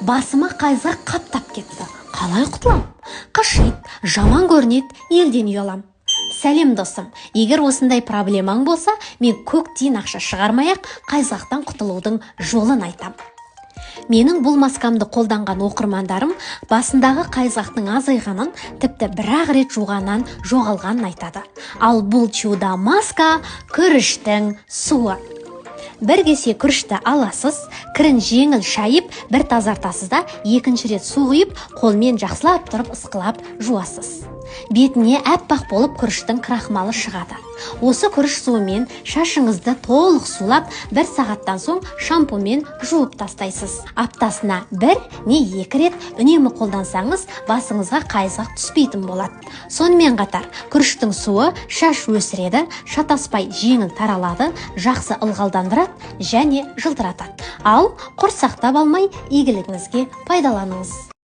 Басыма қайызғақ қаптап кетті. Қалай құтылам? Қышиды, жаман көрінеді, елден ұялам. Сәлем, досым! Егер осындай проблемаң болса, мен көк тиын ақша шығармай ақ қайызғақтан құтылудың жолын айтам. Менің бұл маскамды қолданған оқырмандарым басындағы қайызғақтың азайғанын, тіпті бір ақ рет жуғаннан жоғалғанын айтады. Ал бұл чудо маска – күріштің суы. Бір кесе күрішті аласыз, кірін жеңіл шайып, бір тазартасыз да, екінші рет су құйып, қолмен жақсылап тұрып ысқылап жуасыз. Бетіне әппақ болып күріштің крахмалы шығады. Осы күріш суымен шашыңызды толық сулап, бір сағаттан соң шампуньмен жуып тастайсыз. Аптасына бір не екі рет үнемі қолдансаңыз, басыңызға қайызғақ түспейтін болады. Сонымен қатар күріштің суы шаш өсіреді, шатаспай жеңіл таралады, жақсы ылғалдандырады және жылтыратады. Ал құр сақтап алмай, игілігіңізге пайдаланыңыз.